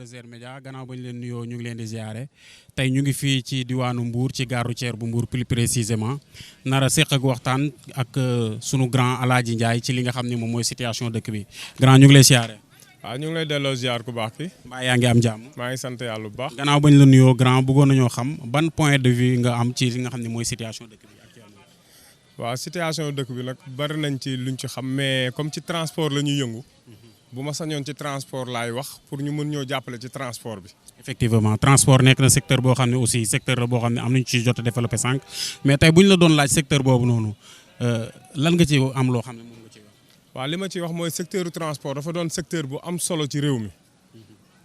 de Zer Média gannaaw ba ñu leen nuyoo ñu ngi leen di ziare tey ñu ngi fii ci diwaanu Mbour ci gare routière bu Mbour plus précisément nar a seq ak waxtaan ak sunu grand Elhadji Ndiaye ci li nga xam ne moom mooy situation dëkk bi grand ñu ngi lay ziare. waaw ñu ngi lay delloo ziar ku baax ki. mbaa yaa ngi am jàmm. maa ngi sant yàlla bu baax. gannaaw ba ñu la nuyoo grand bëggoon nañoo xam ban point de vue nga am ci li nga xam ne mooy situation dëkk bi actuellement. waaw situation dëkk bi nag bari nañ ci luñ ci xam mais comme ci transport la ñuy yëngu. bu ma sañoon ci transport laay wax pour ñu mën ñoo jàppale ci transport bi. effectivement transport nekk na secteur boo xam ne aussi secteur la boo xam ne am nañu ci jot a développé sànq mais tey bu ñu la doon laaj secteur boobu noonu lan nga ci am loo xam ne moom nga ci wax. waaw li ma ciy wax mooy secteur transport dafa doon secteur bu am solo ci réew mi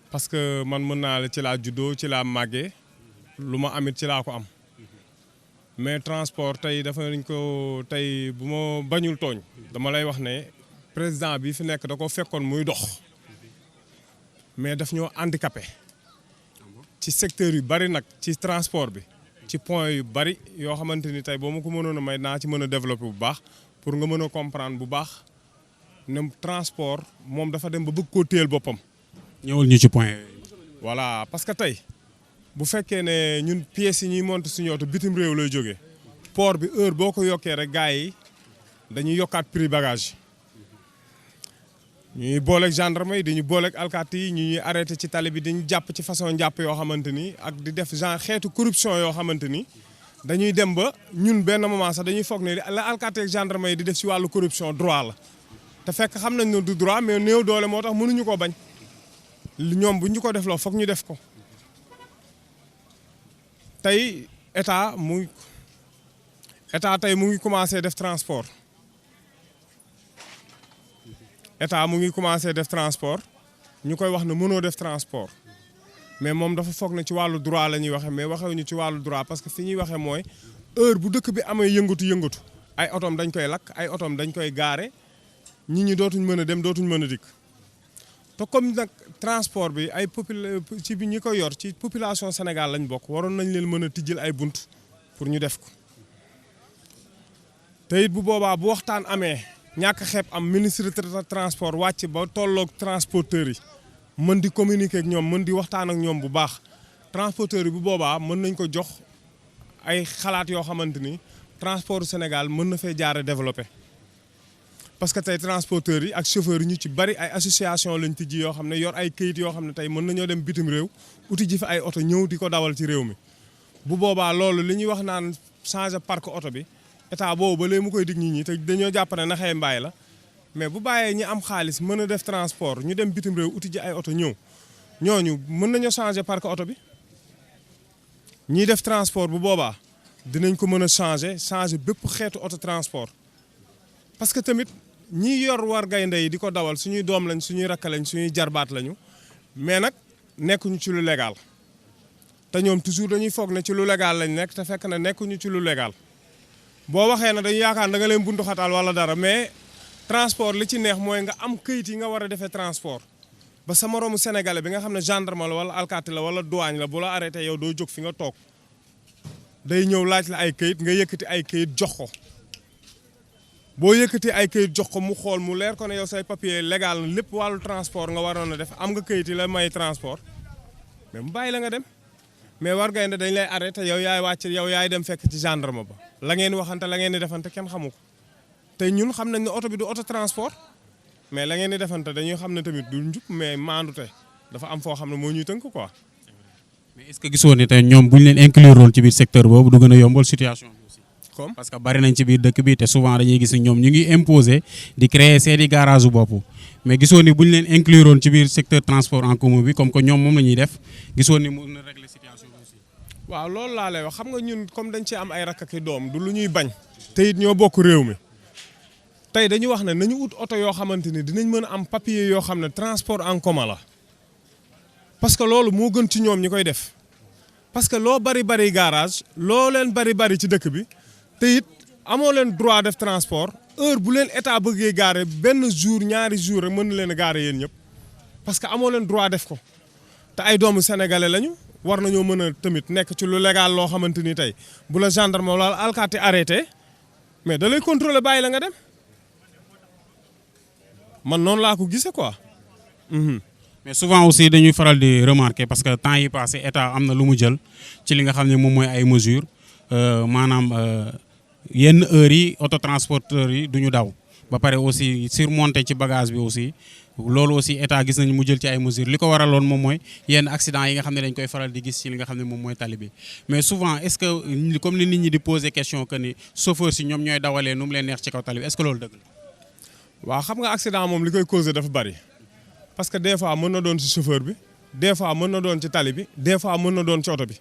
parce que man mën naa la ci laa juddoo ci laa màggee lu ma amit ci laa ko am mais transport tey dafa nañ ko tey bu ma bañul tooñ dama lay wax ne président bi fi nekk da ko fekkoon muy dox mais daf ñoo handicapé ci secteur yu bari nag ci transport bi ci point yu bari yoo xamante ni tey boo ma ko mënoon a may naa ci mën a développer bu baax pour nga mën a comprendre bu baax ne transport moom dafa dem ba bëgg koo téel boppam. ñëwal ñu ci point yooyu. voilà parce que tey bu fekkee ne ñun pièces yi ñuy monter suñu oto bitim réew lay jógee port bi heure boo ko yokkee rek gars yi dañuy yokkaat prix bagage ñuy booleeg gendarme yi dañuy booleeg alkaati yi ñu ñuy arrêté ci tali bi dañu jàpp ci façon jàpp yoo xamante ni ak di def genre xeetu corruption yoo xamante ni dañuy dem ba ñun benn moment sax dañuy foog ne la alkaati ak gendarme yi di def si wàllu corruption droit la te fekk xam nañ ne du droit mais néew doole moo tax mënuñu ko bañ ñoom bu ñu ko def loo foog ñu def ko tey état tey mu ngi commencé def transport. état mu ngi commencé def transport ñu koy wax ne mënoo def transport mais moom dafa foog ne ci wàllu droit la ñuy waxee mais waxewuñu ci wàllu droit parce que fi ñuy waxee mooy heure bu dëkk bi amee yëngatu ay otoom dañ koy lakk ay otoom dañ koy gaare nit ñi dootuñ mën a dem dootuñ mën a dikk te comme nag transport bi ay ci bi ñi ko yor ci population Sénégal lañ bokk waroon nañ leen mën a tijjil ay bunt pour ñu def ko te it bu boobaa bu waxtaan amee ñàkk xeeb am ministre transport wàcc ba tolloog transporteurs yi mën di communiquer ak ñoom mën di waxtaan ak ñoom bu baax transporteurs yi bu boobaa mën nañ ko jox ay xalaat yoo xamante ni transport Sénégal mën na fee jaare développé parce que tey transporteurs yi ak chauffeurs yi ñu ci bari ay association lañ tijji yoo xam ne yor ay këyit yoo xam ne tey mën nañoo dem bitim réew uti ji fi ay oto ñëw di ko dawal ci réew mi bu boobaa loolu li ñuy wax naan changer parc oto bi état boobu ba léegi mu koy dig nit ñi te dañoo jàpp ne naxee mbaay la mais bu bàyyee ñi am xaalis mën a def transport ñu dem bitim réew uti ji ay oto ñëw ñooñu mën nañoo changer parc oto bi ñiy def transport bu boobaa dinañ ko mën a changer bépp xeetu oto transport parce que tamit ñi yor war gaynde yi di ko dawal suñuy doom lañ suñuy rakk lañ suñuy jarbaat lañu mais nag nekkuñu ci lu légal te ñoom toujours dañuy foog ne ci lu légal lañ nekk te fekk na nekkuñu ci lu légal boo waxee na dañu yaakaar da nga leen buntu xataal wala dara mais transport li ci neex mooy nga am këyit yi nga war a defee transport ba sa moroomu sénégalais bi nga xam ne gendarme la wala alkaati la wala douane la bu la arrêté yow doo jóg fi nga toog day ñëw laaj la ay këyit nga yëkkati ay këyit jox ko boo yëkkati ay këyit jox ko mu xool mu leer ko ne yow say papier légal na lépp wàllu transport nga waroon a def am nga këyit yi la may transport mais mu bàyyi la nga dem mais war gaynde dañ lay arrêté yow yaay wàcc yow yaay dem fekk ci gendarme ba la ngeen waxante la ngeen di defante kenn xamu ko te ñun xam nañ ne oto bi du oto transport mais la ngeen di defante dañuy xam ne tamit du njub mais maandute dafa am foo xam ne moo ñuy tënk quoi. mais est-ce que gisoo ne tey ñoom bu ñu leen inclure woon ci biir secteur boobu du gën a yombal situation bi aussi. comme parce que bari nañ ci biir dëkk bi te souvent dañuy gis ñoom ñu ngi imposer di créer seeni garage bopp mais gisoo ni bu ñu leen inclure woon ci biir secteur transport en commun bi comme que ñoom moom la ñuy def gisoo ni mën na régler situation bi aussi. waaw loolu laa lay wax xam nga ñun comme dañ ci am ay rakk ak doom du lu ñuy bañ. te it ñoo bokk réew mi tey dañu wax ne nañu ut oto yoo xamante ni dinañ mën a am papier yoo xam ne transport en commun la parce que loolu moo gën ci ñoom ñi koy def parce que loo bari garage loo leen bari ci dëkk bi te it amoo leen droit def transport heure bu leen état bëggee gaare benn jour ñaari jour rek mën na leen a gaare yéen ñëpp parce que amoo leen droit def ko te ay doomu sénégalais lañu war nañoo mën a tamit nekk ci lu légal loo xamante ni tey bu la gendarme wala alkaati arrêté mais da lay contrôler bàyyi la nga dem man noonu laa ko gisee quoi. mais souvent aussi dañuy faral di remarquer parce que temps yi passé état am na lu mu jël ci li nga xam ne moom mooy ay mesures maanaam yenn heures yi autotransporteurs yi du ñu daw ba pare aussi surmonter ci bagage bi aussi loolu aussi état gis nañu mu jël ci ay mesures li ko waraloon moom mooy yenn accident yi nga xam ne dañ koy faral di gis ci li nga xam ne moom mooy tali bi mais souvent est-ce que comme ni nit ñi di poser question que ni chauffeur si ñoom ñooy dawalee nu mu leen neex ci kaw tali bi est-ce que loolu dëgg la. waaw xam nga accident moom li koy causé dafa bari parce que des fois mën na doon ci chauffeur bi des fois mën na doon ci tali bi des fois mën na doon ci oto bi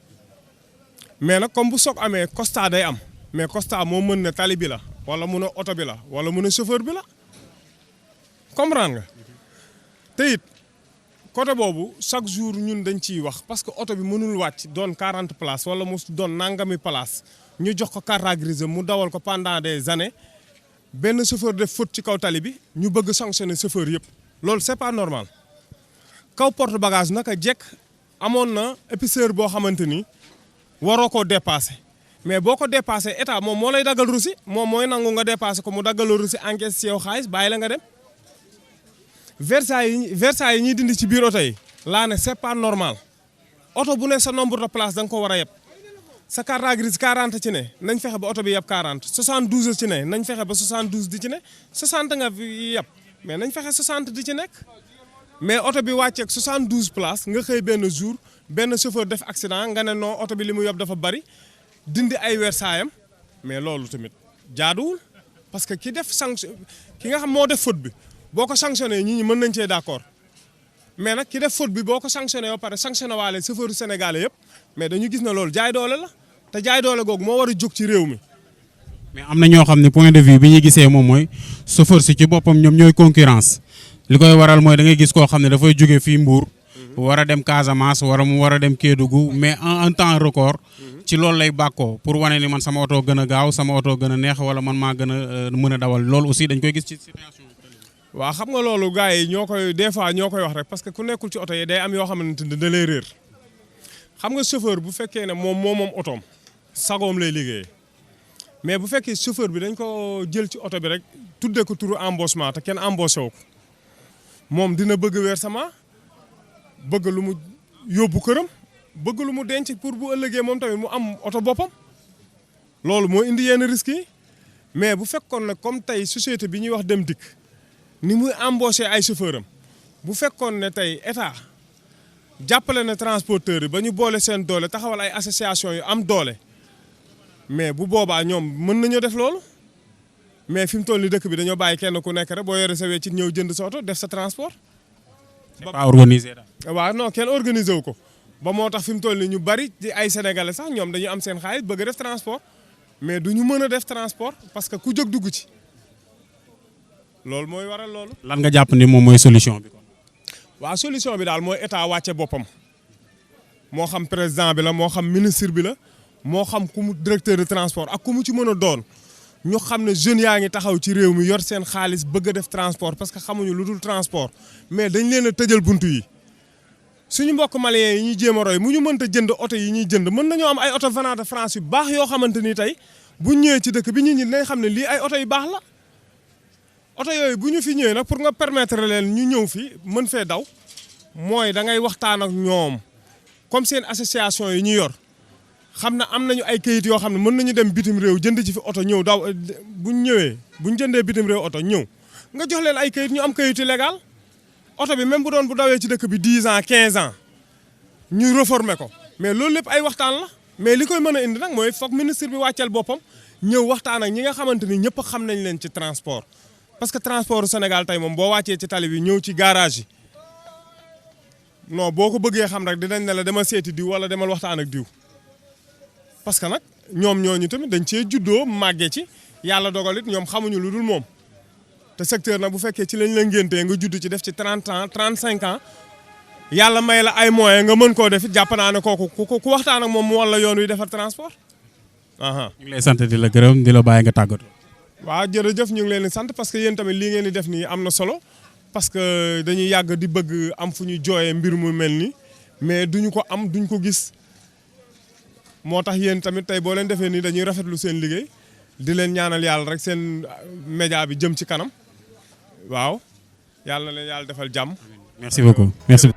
mais nag comme bu soog amee constat day am mais constat moo mën ne tali bi la wala mun a oto bi la wala mun a chauffeur bi la comprendre nga te it côté boobu chaque jour ñun dañ ciy wax parce que oto bi mënul wàcc doon 40 places wala mu doon nangami place ñu jox ko carte grise mu dawal ko pendant des années benn chauffeur def faute ci kaw tali bi ñu bëgg sanctionner chauffeur yëpp loolu c'est pas normal kaw porte bagage naka jekk amoon na épaisseur boo xamante ni waroo koo dépasser mais boo ko dépassé état moom moo lay daggal russi moom mooy nangu nga dépassé ko mu daggaloo russi encaisse ci yow xaalis bàyyi la nga dem Versailles yi ñuy dindi ci biir oto yi laa ne c'est pas normal oto bu ne sa nombre de place da nga ko war a yeb sa carte grise 40 ci ne nañ fexe ba oto bi yeb 40 72 ci ne nañ fexe ba 72 di ci ne 60 nga yeb mais nañ fexe 60 di ci nekk mais oto bi wàcceeg 72 places nga xëy benn jour benn chauffeur def accident nga ne non oto bi li mu yeb dafa bari dindi ay Versailles mais loolu tamit jaaduwul parce que ki def sanction ki nga xam moo def faute bi boo ko sanctionné ñi mën nañ cee d'accord mais nag ki def faute bi boo ko sanctionné ba pare sanctionné waale chauffeur sénégalais yëpp mais dañu gis na loolu jaay doole la te jaay doole googu moo war a jóg ci réew mi. mais am na ñoo xam ne point de vue bi ñuy gisee moom mooy chauffeur si ci boppam ñoom ñooy concurrence li koy waral mooy da ngay gis koo xam ne dafay jóge fii Mbour war a dem Casamance mu war a dem Kédougou mais en temps record ci loolu lay bàkkoo pour wane ni man sama oto gën a gaaw sama oto gën a neex wala man maa gën a mën a dawal loolu aussi dañ koy gis ci situation. waaw xam nga loolu gars yi ñoo koy des fois ñoo koy wax rek parce que ku nekkul ci oto yi day am yoo xamante ni da lay réer xam nga chauffeur bu fekkee ne moom otoom sagoom lay liggéeyee mais bu fekkee chauffeur bi dañ ko jël ci oto bi rek tuddee ko turu embauchement te kenn embauché wu ko moom dina bëgg versement bëgg lu mu yóbbu këram bëgg lu mu denc pour bu ëllëgee moom tamit mu am oto boppam loolu moo indi yenn risques yi mais bu fekkoon ne comme tey société bi ñuy wax dem dikk ni muy embauché ay chauffeur am bu fekkoon ne tey état jàppale na transporteurs yi ba ñu boole seen doole taxawal ay association yu am doole mais bu boobaa ñoom mën nañoo def loolu mais fi mu toll ni dëkk bi dañoo bàyyi kenn ku nekk rek boo yore sa wecc ñëw jënd sa oto def sa transport. c'est pas organisé daal. waaw non kenn organisé wu ko ba moo tax fi mu toll ni ñu bari ci ay sénégalais sax ñoom dañu am seen xaalis bëgg a def transport mais du ñu mën a def transport parce que ku jóg dugg ci loolu mooy waral loolu. lan nga jàpp ni moom mooy solution bi kon. waaw solution bi daal mooy état wàcce boppam moo xam président bi la moo xam ministre bi la moo xam ku mu directeur de transport ak ku mu ci mën a doon ñu xam ne jeunes yaa ngi taxaw ci réew mi yor seen xaalis bëgg a def transport parce que xamuñu lu dul transport mais dañ leen a tëjal buntu yi suñu mbokk maliens yi ñuy jéem a roy mu ñu mënta jënd oto yi ñuy jënd mën nañoo am ay oto venant de France yu baax yoo xamante ni tey bu ñëwee ci dëkk bi nit ñi dinañ xam ne lii ay oto yu baax la oto yooyu bu ñu fi ñëwee nag pour nga permettre leen ñu ñëw fi mën fee daw mooy da ngay waxtaan ak ñoom comme seen association yi ñu yor xam na am nañu ay kayit yoo xam ne mën nañu dem bitim réew jënd ci fi oto ñëw daw buñ ñëwee buñ jëndee bitim réew oto ñëw nga jox leen ay kayit ñu am kayitu légal oto bi même bu doon bu dawee ci dëkk bi 10 ans 15 ans ñu réformer ko mais loolu lépp ay waxtaan la mais li koy mën a indi nag mooy foog ministre bi wàcceel boppam ñëw waxtaan ak ñi nga xamante ni ñëpp xam nañ leen ci transport parce que transport Sénégal tey moom boo wàccee ci tali bi ñëw ci garage yi non boo ko bëggee xam rek dinañ ne la demal seeti diw wala demal waxtaan ak diw parce que nag ñoom ñooñu tamit dañ cee juddoo màggee ci yàlla dogal it ñoom xamuñu lu dul moom te secteur nag bu fekkee ci lañ la ngéntee nga judd ci def ci 30 ans 35 ans yàlla may la ay moyens nga mën koo def it jàpp naa ne kooku ku waxtaan ak moom mu walla yoon wi defar transport. ñu ngi lay sant di la gërëm di la bàyyi nga tàggatoo. waaw jërëjëf ñu ngi leen di sant parce que yéen tamit lii ngeen di def nii am na solo parce que dañuy yàgg di bëgg am fu ñu jooyee mbir mu mel ni mais duñu ko am duñ ko gis moo tax yéen tamit tey boo leen defee nii dañuy rafetlu seen liggéey di leen ñaanal yàlla rek seen média bi jëm ci kanam waaw yàlla na leen yàlla defal jàmm merci beaucoup merci.